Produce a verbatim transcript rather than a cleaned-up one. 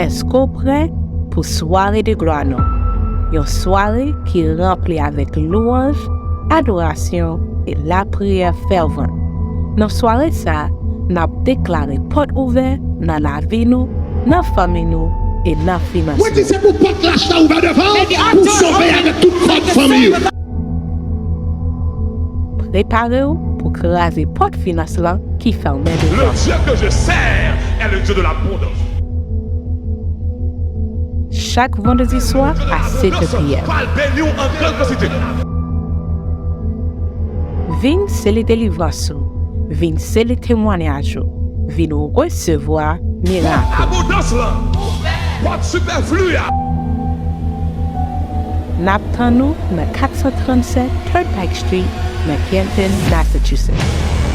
Èske w prè pou sware de glwa nou? Yon sware ki ranpli avèk lwanj, adorasyon e lapriyè fèvan. Nan sware sa a, n ap deklare pòt ouvè nan lavi nou, nan fanmi nou e nan finans nou. Mwen di se pou pòt lach la ouvè devan w pou w sove avèk tout kòd fanmi w. Prepare w pou kraze pòt finans lan ki fèmen devan w. Le Dieu que je sers est le Dieu de l'abondance. Chak vandredi swa a sèt è pm. Vin sele delivrans ou. Vin sele temwanyaj ou. Vin resevwa mirak ou. Pòt abondans lan. Pòt sipèfli a. N ap tann ou nan kat san trannsèt Turnpike Street, nan Canton, Massachusetts.